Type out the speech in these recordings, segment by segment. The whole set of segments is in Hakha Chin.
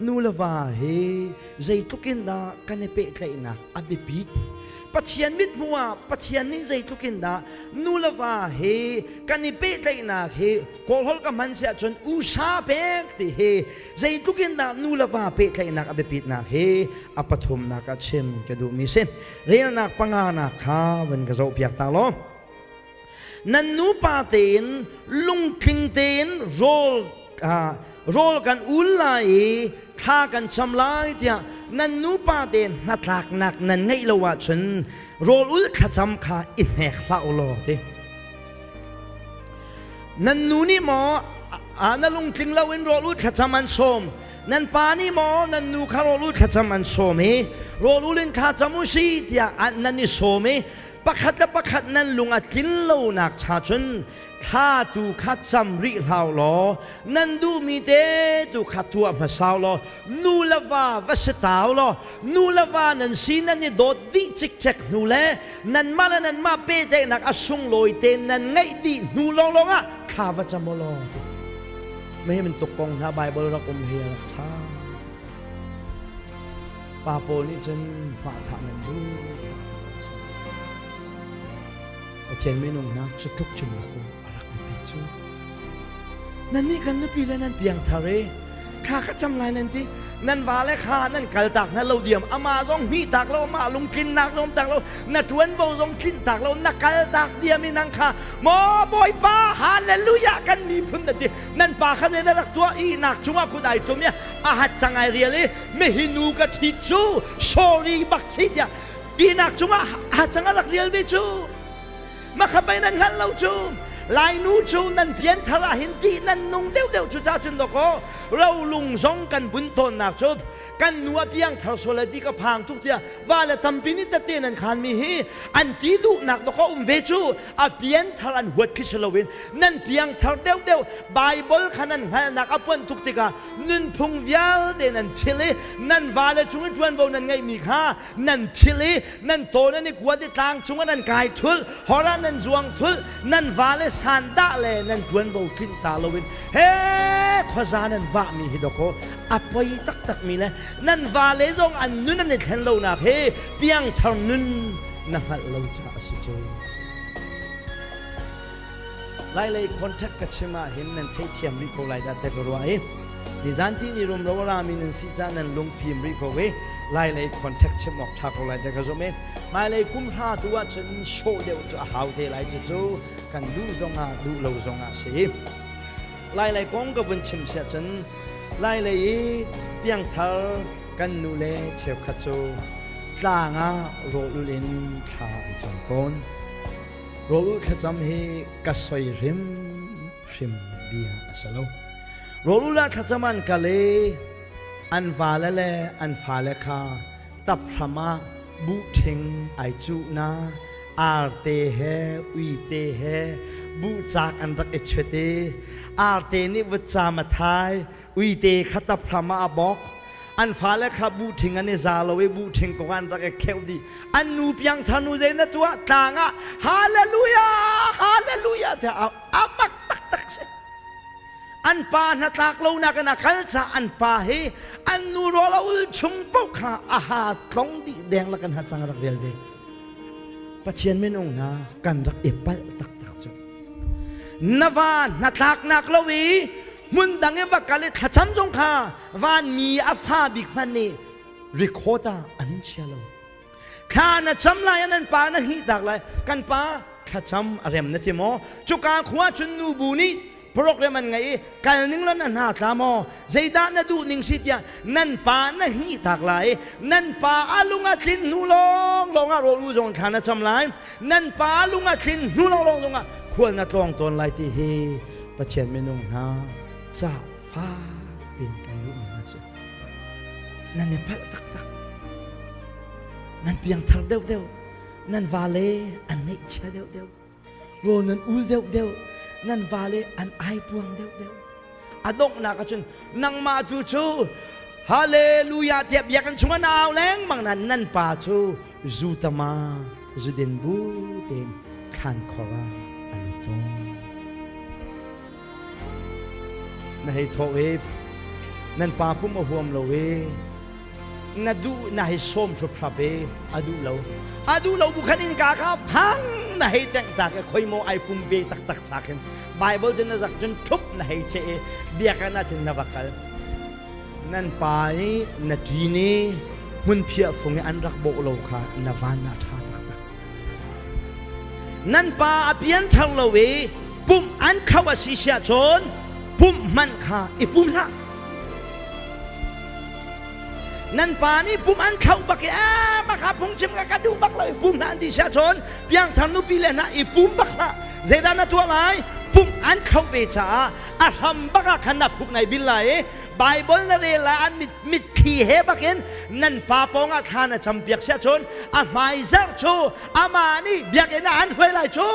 Nu le va hi zeitluk in dah kan i pehtlaihnak a biapit? Pathian mithmuh ah Pathian nih zeitluk in dah nu le va hi kan i pehtlaihnak hi Kawlholh ka hman si ahcun usa pek ti hi zeitluk in dah nu le va pehtlaihnak a biapitnak hi a pathumnak ah chim ka duhmi si. Relnak panganak kha van ka zohpiak ta law. Nan nupa tein lungtling tein rawl rawl kan ul lai i thla kan cam lai tiah nan nupa tein hnatlaknak nan ngeih lo ahcun rawl ul thlacam kha i hnek hlah u law ti. Nan nu nih maw na lungtling loin rawl ul thlacam an sawm nan pa nih maw nan nu kha rawl ul thlacam an sawm i rawl ul in thla cam u si tiah nan i sawm i pakhat le pakhat nan lung a tlin lonak cha cun thla tu kha cam rih hlah law nan duhmi te tu kha tuah hmasa law nu le va va si tau law nu le va nan si nan i dawt dih cikcek hnu le nanmah le nanmah pehtlaihnak a sunglawi te nan ngeih dih hnu lawnglawng ah thla va cam u law mei bantuk kong hna Bible rak um hi a rak ṭha Pa pawl nih cun hmahthah nan duh Pathian minung hna cu tluk cun na aw a rak biapi cu. Nannih kan nupi le nan piangthar i kha ka cam lai nan ti nan vale kha nan kaltak hna lo diam amah zong hnih tak lo amah lungtlinnak zong tak lo na ṭuanvo zong tlinh tak lo na kaltak diam i nang kha maw Bawipa hallelujah kan miphun na ti nan pa kha zei dah rak tuah ihnak cungah kut ai tum i a hat cang ai rial i mihi nu ka ṭhit cu sorry bak si tiah tinak cungah a cang a rak rial ve cu makha pei nan hngalh lo cu Lainu cu nan pian thar ah hin tih nan nung deuhdeuh cu ca cun dawkaw rolung zong kan bun tawnnak cu kan nu a piang thar sual ti ka phang tuk tiah va le tampi nih tette nan khan mi hi an ti duhnak dawkaw um ve cu a pian thar an huat khi si loin nan piang thar deuhdeuh Bible kha nan hngalhnak a puan tuk tikah nunphung vialte nan thil i nan vale cung i ṭuanvo nan ngeihmi kha nan thil i nan taw nan i kuat i tlang cungah nan kai thul hor ah nan zuang thul nan vale sandah le nan ṭuanvo tlinh ta loin he khuaza nan vahmi hi dawkaw a poi taktakmi le nan vale zong an nun an i thlen lonak hi piangthar nun na hngalh lo caah a si cu. Lailei contact ka chim ah hin nan theithiam rih ko lai dah te ka ruah i nizan ti ni rumro a rami nan si ca nan lungfim rih ko i lailei contact chim awk tha ko lai te ka zum i hmailei kum hra tu ah cun show deuh cu a hau te lai cu cu kan duh zong ah duh lo zong ah si lailei kong ka vun chim siah cun lailei i piangthar kan nu le cheukhat cu tlang ah rawlul in thla an cam tawn Rawl ulh thlacam hi ka soi hrimhrim bia a si lo. Rawl ulh ah thlacam an kal i an vale le an fale kha taphram ah buhṭhing ai cuh na arte he uite he buhcak an rak i chuet i arte nih vutcam a thai uite kha taphram ah a bok an fale kha buhṭhing an i za lo i buhṭhing kong an rak i kheuh dih an nu piangthar nu zei na tuah tlang ah hallelujah hallelujah tiah a mak taktak si an pa hnatlak lo nak in a kal ca an pa hi an nu rawl a ul chung paoh kha a ha tlong dih deng lakin ha cang rak rial ve Pathian minung hna kan rak i palh taktak cu na va hnatlaknak lo i hmun dang i va kal i thlacam zong kha vanmi a fa bik hmanh nih record ah an in chia lo thla na cam lai nan pa na hi tak lai kan pa thlacam a rem na ti maw cuka khua cun nu bu nih program an ngei i kal ning lo na hna tla maw zeidah na duh ning si tiah nan pa na hi tak lai nan pa a lung a tlin hnu lawng lawng ah rawl u zong thla na cam lai nan pa lung a tlin hnu lawng lawng zong ah khual na tlawng tawn lai ti hi Pathian minung hna ca fak pin kan duhmi hna cu nan i palh taktak nan piangthar deuhdeuh nan vale an ngaihchia deuhdeuh rawl nan ul deuhdeuh nan vale an aipuang deuhdeuh a donghnak ahcun nangmah tu cu hallelujah tiah biakinn chungah na au lengmang nan nan pa cu zutama zudin bu tein thlan khor ah a lut tawn na hei thawh i. Nan pa pum a huam lo e. Na duh na hei sawm hruphrap e a duh lo. A duh lo bu khan in ka kha phang na hei tengh ta ke khoi maw ai pum ve taktak cha khin Bible cun na zak cun thup na hei che e biakinn ah cun na va kal. Nan pa i na ṭin i hmunphiah fung i an rak bawh lo kha na van a ṭha taktak. Nan pa a pianthar lo i pumh an khauh a si siah cun pumh hmanh kha i pum hlah. Nan pa nih pumh an khauh bak i a bak ah phungchim ka ka duh bak lo i pum hlah an ti siah cun piangthar nupi le hna i pum bak hlah. Zeidah na tuah lai? Pumh an khauh ve caah a hram bak ah khan na khuk nai bil lai i Bible na rel lai an mitthli he bakin nan pa pawng ah thla na campiak siah cun a hmaizarh cu amah nih biakinn ah an hruai lai cu.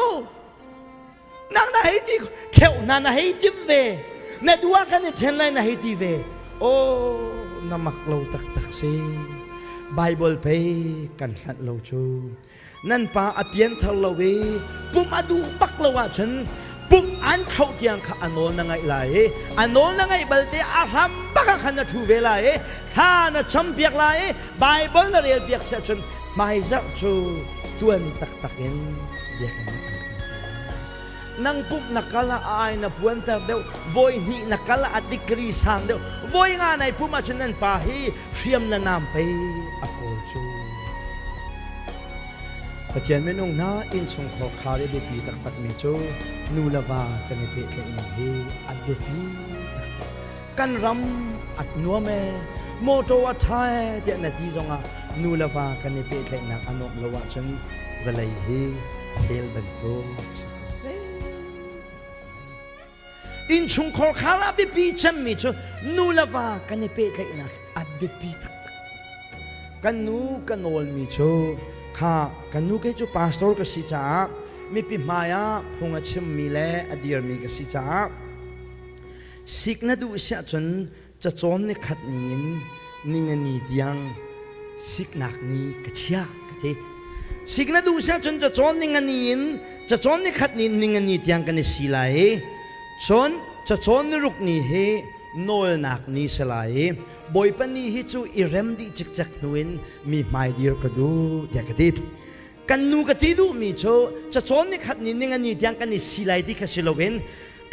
Nang na hei ti kheuh hna na hei tim ve na duh ah kan i ṭhen lai na hei ti ve. Oh na mak lo taktak si. Bible pei kan hlanh lo cu. Nan pa a pianthar lo i pumh a duh bak lo ahcun pumh an khoh tiang kha a nawl na ngaih lai i a nawl na ngaih balte a hram bak ah khan na ṭhu ve lai i thla na campiak lai i Baibal na rel piak si ahcun hmaizarh cu tuan taktak in biakinn an kan nang pumh na kal ah a ai na puanter deuh voi hnih na kal ah a degree sang deuh voi nga nai pumh ahcun nan pa hi hriam na nam pei a kawl cu. Pathian minung hna innchungkhar khar i biapi taktakmi cu nu le va kan i pehtlaihning hi a biapi taktak. Kan ram a nuam e, motor a ṭha e tiah na ti zongah nu le va kan i pehtlaihnak a nuamh lo ahcun vawlei hi hell bantuk si ko seh. Innchungkhar khar ah biapi cemmi cu nu le va kan i pehtlaihnak a biapi taktak. Kan nu ka nawlmi cu kha kan nu kei cu pastor ka si caah mipi hmai ah phung a chimmi le a dirmi ka si caah sik na duh siah cun cacawn ni khat ni in ningani tiang siknak ni ka chia ka ti. Sik na duh siah cun cacawn ningani in cacawn ni khat ni in ningani tiang kan i si lai i cun cacawn ni ruk ni hi nawlnak ni si lai i Bawipa ni hi cu i rem dih cikcek hnu in mi hmai dir ka duh tiah ka ti. Kan nu ka ti duhmi cu cacawn ni khat ni ningani tiang kan i si lai ti kha si loin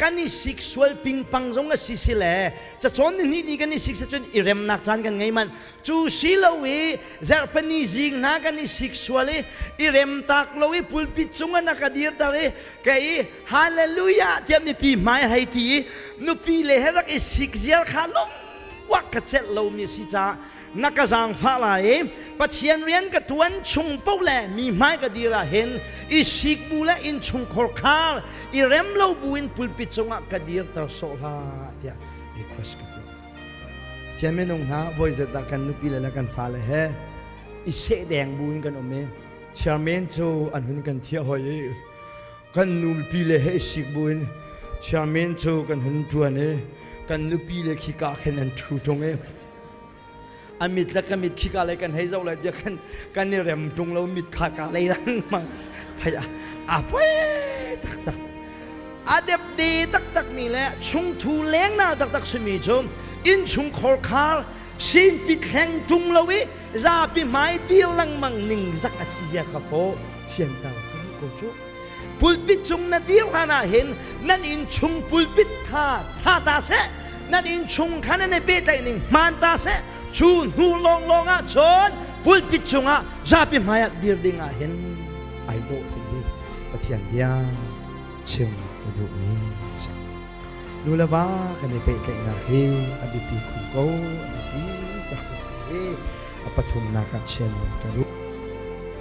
kan i sik sual pingpang zong a si si le cacawn ni hnih ni kan i sik cun i remnak caan kan ngei manh cu si lo i zarhpini zing hna kan i sik sual i i rem tak lo i pulpit cung ah na ka dirter i kei hallelujah tiah mipi hmai hei ti i nupi le he rak i sik ziar kha lung wak ka celh lomi si caah na ka zaangfah lai i Pathian rian ka ṭuan chung paoh le mi hmai ka dir ah hin i sik bu le innchungkhar khar i rem lo bu in pulpit cungah ka dirter sawh hlah tiah request ka tuah. Thian minung hna voi zet dah kan nupi le kan fale he i seh deng bu in kan um i chairman cu an hun kan thiah hoi i kan nupi le he i sik bu in chairman cu kan hun ṭuan i kan nupi le khika khin an ṭhu ṭung i a mit le ka mit khika lei kan hei zoh lai tiah kan kan i rem ṭung lo mit kha ka lei lengmang phei a a poi taktak a depde taktak mi le chungthu lengna taktak simi cu innchungkhar khar sinpi thleng ṭung lo i zapi hmai dir lengmang ning zak a si zia kha fo thianter kan ko cu pulpit cung na dir hlan ah hin nan innchung pulpit kha ṭha ta seh nan innchung kha nan i pehtlaih ning hmaan ta seh cu hnu lawnglawng ah cun pulpit cungah zapi hmaiah dir ding ah hin ai dawh ti hi Pathian bia chim ka duhmi si. Nu le va kan i pehtlaihnak hi a biapi khun ko, a biapi tak hi a pathumnak ah chim ka duh.